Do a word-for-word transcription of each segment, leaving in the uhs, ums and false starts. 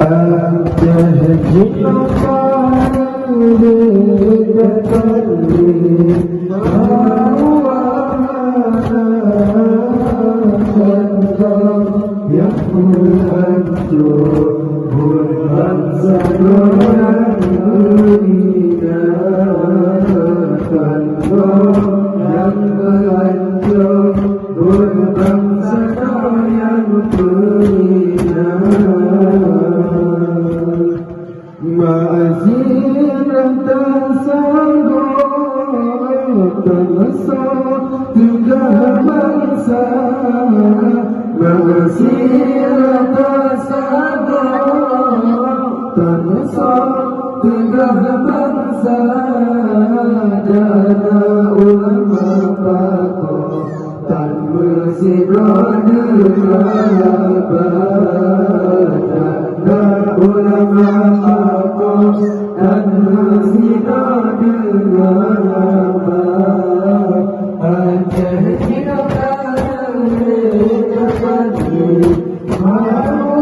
Aceh jinoe ka lheueh dekat lé mawöna, nyang peuhanco buet bansa droe nyang meuhina. Nyang peuhanco buet bansa droe nyang meuhina. Meuaséh rata sagoe, tanyoe soe teuga bansa. Meuaséh rata sagoe, tanyoe soe teuga bansa. Dana ulama pakoe, tan meusidroe deungon haba. Dana ulama pakoe, tan meusidroe deungon haba. Aceh jinoe ka lheueh dekat lé mawöna.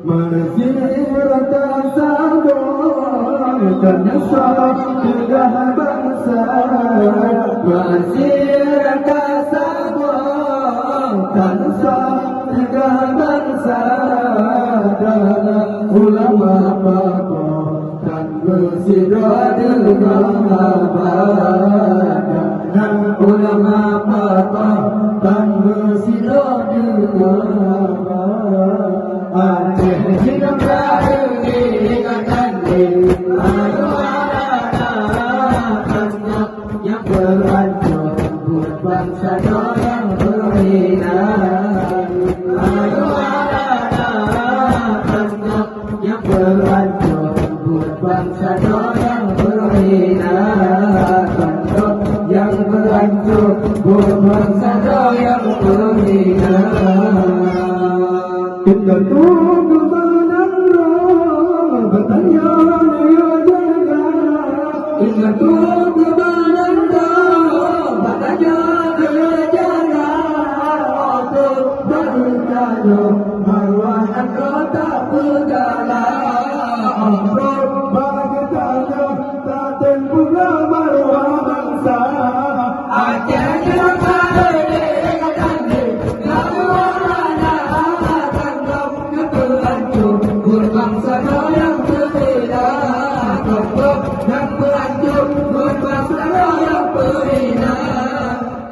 Meuaséh rata sagoe, tanyoe soe teuga bansa. Meuaséh rata sagoe, tanyoe soe teuga bansa. Dana ulama pakoe, tan meusidroe deungon haba. Dana ulama pakoe, tan meusidroe deungon haba. Aceh jinoe ka lheueh dekat lé mawöna, nyang peuhanco buet bansa droe nyang meuhina. Nyang peuhanco buet bansa droe nyang meuhina. Nyang peuhanco buet bansa droe nyang meuhina. Indatu geumeunang droe, beutanyoe neuyue jaga. Indatu